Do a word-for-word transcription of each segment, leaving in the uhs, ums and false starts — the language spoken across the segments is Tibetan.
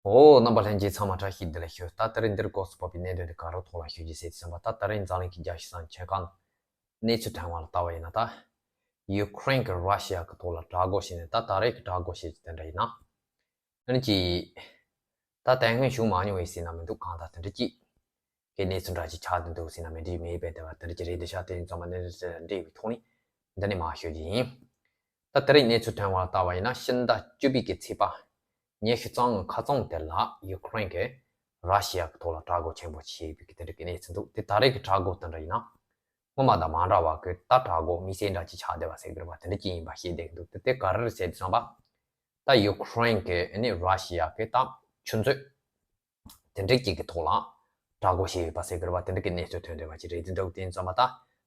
ཨོ། རྣམ་པ་ལྷན་རྒྱས་ཚང་མ་བཀྲ་ཤིས་བདེ་ལེགས་ཞུ། ད་དེ་རིང་འདིར་སྐོར་སུ་བབས་པའི་གནད་དོན་དེ་ག་རེ་ཐོག་ལ་ཞུ་རྒྱུ་ཟེར་དུས་ཙམ་པ། ད་དེ་རིང་འཛམ་གླིང་གི་རྒྱལ་སྤྱི་ཚང་ཁྱོན་གང་གནས་ཚུལ་ཐོན་པ་ལ་ལྟ་བ་ཡིན་ན། ད་ཡུ་ཀེ་རེན་གྱིས་ར་ཤི་ཡ་གི་ཐོག་ལ་དྲག་རྒོལ་བྱས་ནས། ད་ད་རེས་ཀྱི་དྲག་རྒོལ་བྱས་རྒྱུ་དེ་འདྲ་ཡིན་ན། ཨ་ནི་ཅིག་ད་དེ་སྔོན་བྱུང་མ་མྱོང་བའི་ཟེར་ན་མི་འདུག་གང་ལྟར་དེ་འདྲ་ཅིག་གི་གནས་ཚུལ་འདྲ་ཅིག་ཆགས་བསྡད་འདུག་ཟེར་ན་མི་འགྲིག་མེད་པའི་དེ་བ་དེ་འདྲ་ཅིག་རེད་འདུག་ཤག་དེ་ཡིན་ཙང་མ་གནས་ཚུལ་འདྲ་འདྲ་བའི་ཐོག་ནས་འདི་ནས་མར་ཞུ་རྒྱུ་ཡིན། ད་དེ་རིང་གནས་ཚུལ་ཐོན་པ་ལ་ལྟ་བ་ཡིན་ན། ཕྱི་ཟླ་བཅུ་པའི་གི་ཚེས་པ་ཉི་ཤུ་རྩ་ལྔ་ཁ་རྩང་དེ་ལ་ཡུ་ཀེ་རེན་གྱིས་ར་ཤི་ཡ་གི་ཐོག་ལ་དྲག་རྒོལ་ཆེན་པོ་བྱས་པའི་གི་དེ་འདྲ་གི་གནས་ཚུལ་འདུག་དེ་ད་རེས་ཀྱི་དྲག་རྒོལ་དེ་འདྲ་ཡིན་ན། སྔོན་མ་དང་མ་འདྲ་བ་གི་ད་དྲག་རྒོལ་དམིགས་བསལ་འདྲ་ཅིག་ཆགས་བསྡད་པ་ཟེར་དགོས་རེད་པ། དེ་འདྲ་ཅིག་ཡིན་པ་ཤེས་བསྡད་ཀྱི་འདུག་དེ་དེ་ག་རེ་རེད་ཟེར་དུས་ཙམ་པ། ད་ཡུ་ཀེ་རེན་གྱིས་ཨ་ནི་ར་ཤི་ཡ་གི་ད་ཆུ་མཛོད་དེ་འདྲ་ཅིག་གི་ཐོག་ལ་དྲག་རྒོལ་བྱས་ཡོད་པ་ཟེར་དགོས་རེད་པ། དེ་འདྲ་གི་གནས་ཚུལ་ཐོན་བསྡད་པ་ཅིག་རེད་འདུག་དེ་ཡིན་ཙམ་པ་ད་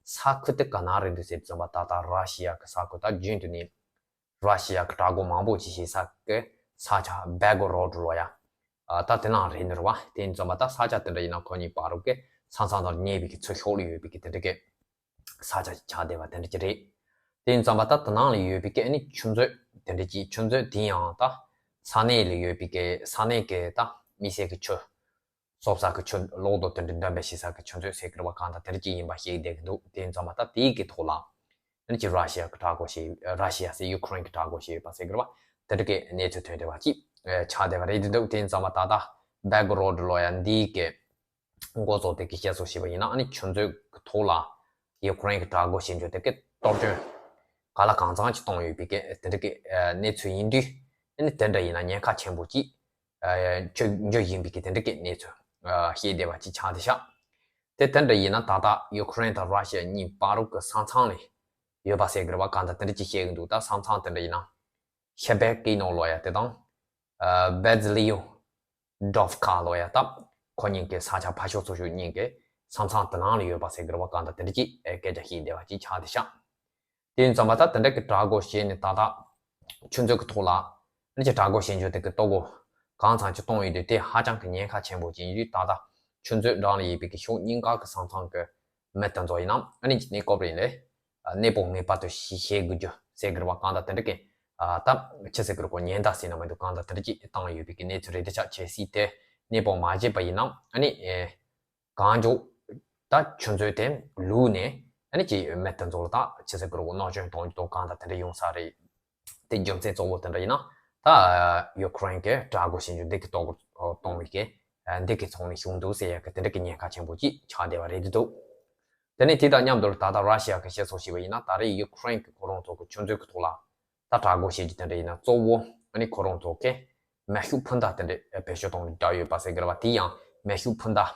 ས་ཁུལ་དེ་ག་ན་རེད་འདུག་ཟེར་དུས་ཙམ་པ། ད་ལྟ་ར་ཤི་ཡ་གི་ས་ཁུལ། ད་རྒྱུན་དུ་ནས་ར་ཤི་ཡ་གི་དྲག་རྒོལ་མང་པོ་ཅིག་བྱེད་ས་གི་ས་ཆ་བྷེལ་གོ་རོད་ལོ་ཡ། ཨ། ད་དེ་ནང་རེད་འདུག་རེད་པ། དེ་ཡིན་ཙམ་པ་ད་ས་ཆ་དེ་འདྲ་ཡིན་ན་ཁོ་གཉིས་བར་དུ་གི་ས་མཚམས་དང་ཉེ་བའི་གི་ཚུར་ཤོར་ལ་ཡོད་པའི་གི་དེ་འདྲ་གི་ས་ཆ་ཆགས་བསྡད་པ་དེ་འདྲ་ཅིག་རེད། དེ་ཡིན་ཙམ་པ་ད་དེ་ནང་ལ་ཡོད་པའི་གི་ཨ་ནི་ཆུ་མཛོད་དེ་འདྲ་ཅིག་ཆུ་མཛོད་དེ་ཡང་ད་ས་གནས་ལ་ཡོད་པའི་གི་ས་གནས་གི་ད་དམིགས་བསལ་གི་ཆུ་གསོག་ས་གི་ཆུ་གློག་རྡོ་དེ་འདྲ་འདོན་སྤེལ་བྱེད་ས་གི་ཆུ་མཛོད་ཟེར་གི་རེད་པ། གང་ལྟར་དེ་འདྲ་ཅིག་ཡིན་པ་ཤེས་བསྡད་ཀྱི་འདུག་དེ་ཡིན་ཙམ་པ་ད་དེའི་གི་ཐོག་ལ་ཨ་ནི་ཅིག་ར་ཤི་ཡ་གི་དྲག་རྒོལ་བྱས། ར་ཤི་ཡ་ཟེར་ཡུ་ཀེ་རེན་གི་དྲག་རྒོལ་བྱས་ཡོད་པ་ཟེར་གི་རེད་པ། དེ་འདྲ་གི་གནས་ཚུལ་ཐོན་བསྡད་པ་ཅིག་ཆགས་བསྡད་པ་རེད་འདུག་དེ་ཡིན་ཙམ་པ་ད་ལྟ་བྷེལ་གོ་རོད་ལོ་ཡ་འདིའི་གི་འགོ་བཙུགས་དེ་གི་བཤད་སྲོལ་བྱས་པ་ཡིན་ན། ཨ་ནི་ཆུ་མཛོད་ཀྱི་ཐོག་ལ་ཡུ་ཀེ་རེན་གྱི་དྲག་རྒོལ་བྱེད་རྒྱུ་དེ་གི་གཏོར་སྐྱོན་ག་ལ་གང་འཚམ་ཅིག་བཏང་ཡོད་པའི་གི་དེ་འདྲ་གི་གནས་ཚུལ་ཡིན་དུས། ཨ་ནི་དེ་འདྲ་ཡིན་ན་ཉེན་ཁ་ཆེན་པོ་ཅིག་ཆགས་རྒྱུ་ཡིན་པའི་གི་དེ་འདྲ་གི་གནས་ཚུལ་བཤད་བསྡད་པ་ཅིག་ཆགས་བསྡད་ཤག་དེ་དེ་འདྲ་ཡིན་ན་ད་ལྟ་ཡུ་ཀེ་རེན་དང་ར་ཤི་ཡ་གཉིས་བར་དུ་གི་ས་མཚམས་ལ་ཡོད་པ་ཟེར་གི་རེད་པ། གང་ལྟར་དེ་འདྲ་ཅིག་བཤད་གི་འདུག་ད་ས་མཚམས་དེ་འདྲ་ཡིན་ན། ཤེ་བེ་ཀི་ནོ་ལོ་ཡ་དེ་དང་། ཨ། བེ་ཛི་ལི་ཡོ་ཌོབ་ཀ་ལོ་ཡ་ད། ཁོ་གཉིས་ཀྱི་ས་ཆ་ཕར་ཕྱོགས་ཚུར་ཕྱོགས་གཉིས་ཀྱི་ས་མཚམས་དེ་ནང་ལ་ཡོད་པ་ཟེར་གི་རེད་པ། གང་ལྟར་དེ་འདྲ་ཅིག་ཨེ། སྐད་ཆ་བཤད་བསྡད་པ་ཅིག་ཆགས་བསྡད་ཤག་དེ་ཡིན་ཙམ་པ་ད་དེ་འདྲ་གི་དྲག་རྒོལ་བྱས་ནས་ད་ལྟ་ཆུ་མཛོད་ཀྱི་ཐོག་ལ་ཨ་ནི་ཅིག་དྲག་རྒོལ་བྱེད་རྒྱུ་དེ་གི་གཏོར་རྒོལ་གང་འཚམ་ཅིག་གཏོང་ཡོད་དུས། དེ་ཧ་ཅང་གི་ཉེན་ཁ་ཆེན་པོ་ཅིག་ཡིན་དུས། ད་ལྟ་ཆུ་མཛོད་འགྲམ་ལ་ཡོད་པའི་གི་ཕྱོགས་གཉིས་ཀ་གི་ས་མཚམས་གི་མི་དེ་ཚོ་ཡིན་ན་ཨ་ནི་གནས་སྐབས་རིང་ལ་གནས་སྤོ་ངེས་པར་དུ་བྱེད་དགོས་རྒྱུ་ཟེར་གི་རེད་པ། གང་ལྟར་དེ་འདྲ་གི་ད་ཆི་ཟེར་གི་རེད་གོ། ཉེན་བརྡ་ཟེར་ན་མི་འདུག་གང་ལྟར་དེ་འདྲ་ཅིག་བཏང་ཡོད་པའི་གི་གནས་ཚུལ་རེད་དེ་ཆགས། གལ་སྲིད་དེ་གནས་སྤོ་མ་བྱས་པ་ཡིན་ན་ཨ་ནི་གང་མགྱོགས་ད་ཆུ་མཛོད་དེ་བླུགས་ནས་ཨ་ནི་ཅིག་མི་དེ་ཚོ་ལ་ད་ཆི་ཟེར་གི་རེད་གོ། མནར་གཅོད་གཏོང་རྒྱུ་དང་གང་ལྟར་དེ་འདྲ་ཡོང་ས་རེད། དེ་རྒྱུ་མཚན་གཙོ་བོ་དེ་འདྲ་ཡིན་ན། ད་ཡུ་ཀེ་རེན་གྱི་དྲག་རྒོལ་བྱེད་རྒྱུ་འདི་གི་གཏོར་རྒོལ་གཏོང་བའི་གི་འདི་གི་ཚོགས་ནས་བྱུང་འདུག་ཟེར་ཡ་གི་དེ་འདྲ་གི་ཉེན་ཁ་ཆེན་པོ་ཅིག་ཆགས་བསྡད་པ་རེད་འདུག་དེ་ནས་དེ་དང་མཉམ་དུ་ད་ལྟ་ར་ཤི་ཡ་གི་བཤད་སྲོལ་བྱས་པ་ཡིན་ན། ད་རེས་ཡུ་ཀེ་རེན་གྱི་ཁོ་རང་ཚོ་གི་ཆུ་མཛོད་ཀྱི་ཐོག་ལ་ད་དྲག་རྒོལ་བྱེད་རྒྱུ་དེ་འདྲ་ཡིན་ན། གཙོ་བོ་ཨ་ནི་ཁོ་རང་ཚོ་གི་མེ་ཤུགས་འཕུར་མདའ་དེ་འདྲ་བེད་སྤྱོད་གཏོང་རྒྱུ་ཡོད་པ་ཟེར་གི་རེད་པ། དེ་ཡང་མེ་ཤུགས་འཕུར་མདའ་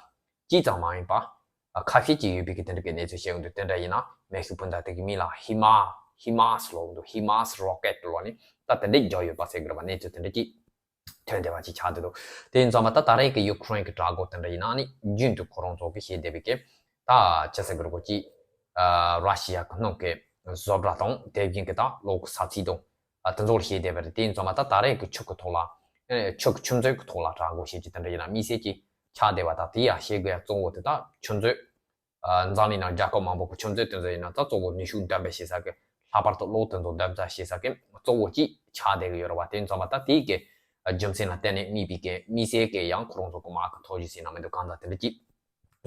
གཅིག་ཙམ་མ་ཡིན་པ་ཁ་ཤས་ཅིག་ཡོད་པའི་གི་དེ་འདྲ་གི་གནས་ཚུལ་བཤད་ཡོང་དུས། དེ་འདྲ་ཡིན་ན་མེ་ཤུགས་འཕུར་མདའ་དེ་གི་མིང་ལ་ཧི་མ་ཧི་མ་སི་ལབ་འདུག་ཧི་མ་སི་རོ་ཀེད་ལབ་ནས་ད་དེ་འདྲ་རྒྱག་ཡོད་པ་ཟེར་གི་རེད་པ། གནས་ཚུལ་དེ་འདྲ་ཅིག་ཐོན་བསྡད་པ་ཅིག་ཆགས་བསྡད་འདུག་དེ་ཡིན་ཙང་མ་ད་ད་རེས་ཀྱི་ཡུ་ཀེ་རེན་གྱི་དྲག་རྒོལ་དེ་འདྲ་ཡིན་ན་ནི་རྒྱུན་དུ་ཁོ་རང་ཚོ་གི་བྱེད་བསྡད་པའི་གི་ད་ཆི་ཟེར་གི་རེད་གོ། ཅིག་ཨ། ར་ཤི་ཡ་གི་ནང་གི་བཟོ་གྲྭ་དང་དེ་བཞིན་གི་ད་གློག་གི་ས་ཚིགས་དང་། ཨ། དེ་ཚོ་ལ་བྱེད་བསྡད་པ་རེད། དེ་ཡིན་ཙང་མ་ད་ད་རེས་ཀྱི་ཆུ་གི་ཐོག་ལ། ཨེ། ཆུ་གི་ཆུ་མཛོད་ཀྱི་ཐོག་ལ་དྲག་རྒོལ་བྱེད་རྒྱུ་དེ་འདྲ་ཡིན་ན་དམིགས་བསལ་གྱི་ཆགས་བསྡད་པ་དང་། དེ་ཡང་བྱེད་དགོས་ཡ་གཙོ་བོ་དེ་ད་ཆུ་མཛོད། ཨ། འཛམ་གླིང་ནང་རྒྱལ་ཁབ་མང་པོ་གི་ཆུ་མཛོད་དེ་ཚོ་ཡིན་ན་ད་གཙོ་བོ་ནུས་ཤུགས་འདོན་སྤེལ་བྱེད་ས་གི། ལྷག་པར་དུ་གློག་དེ་ཚོ་འདོན་སྤེལ་བྱེད་ས་གི་གཙོ་བོ་ཅིག་ཆགས་བསྡད་གི་ཡོད་རེད་པ། དེ་ཡིན་ཙང་མ་ད་དེའི་གི་རྒྱུ་མཚན་ལ་བརྟེན་ནས་དམིགས་པའི་གི་དམིགས་བསལ་གི་ཡང་ཁོ་རང་ཚོ་གི་དམག་གི་མཐོ་རྒྱུགས་ཟེར་ན་མི་འདུག་གང་ལྟར་དེ་འདྲ་ཅིག་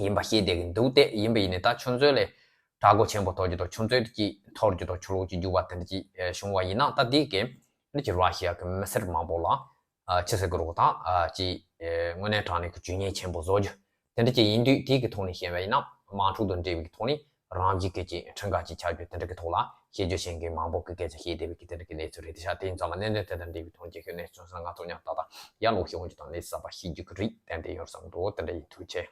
ཡིན་པ་ཤེས་བསྡད་ཀྱི་འདུག་དེ་ཡིན་པ་ཡིན་ནའི་ད་ཆུ་མཛོད་ལ་དྲག་རྒོལ་ཆེན་པོ་གཏོང་རྒྱུ་དང་ཆུ་མཛོད་ཀྱི་འཐོར་རྒྱུ་དང་ཆུ་ལོག་ཅིག་རྒྱུག་པ་དེ་འདྲ་ཅིག་བྱུང་བ་ཡིན་ན། ད་དེ་གི་འདི་ཅིག་ར་ཤི་ཡ་གི་མི་སེར་མང་པོ་ལ་ཨ། ཆི་ཟེར་གི་རེད་གོ། ད་ཨ། ཅིག་ཨེ། དངོས་གནས་དྲང་གནས་ཀྱི་ཇུས་ཉེས་ཆེན་པོ་བཟོ་རྒྱུ་དེ་འདྲ་ཅིག་ཡིན་དུས། དེ་གི་ཐོག་ནས་བཤད་པ་ཡིན་ན་དམག་འཁྲུག་དང་འབྲེལ་བའི་གི་ཐོག་ནས་རང་འཇིགས་ཀྱི་ཅིག་ཁྲིམས་འགལ་ཅིག་ཆགས་རྒྱུ་དེ་འདྲ་གི་ཐོག་ལ་བཤད་རྒྱུ་བཤད་མཁན་མང་པོ་གི་སྐད་ཆ་བཤད་བསྡད་པའི་གི་དེ་འདྲ་གི་གནས་ཚུལ་རེད་དེ་ཤག་དེ་ཡིན་ཙང་མ་གནད་དོན་དེ་དང་འབྲེལ་བའི་ཐོག་ནས་ཁྱོད་གནས་ཚུལ་སོང་ཙང་ང་ཚོ་མཉམ་ཏག་ཏག་ཡར་ལངས་ཤོག་འོང་རྒྱུ་དང་ལས་གསར་པ་ཤེས་རྒྱུ་གི་རེད། ཏན་ཏན་ཡོད་བསམ་འདུག་དེ་འདྲ་ཡིན། ཐུགས་རྗེ་ཆེ།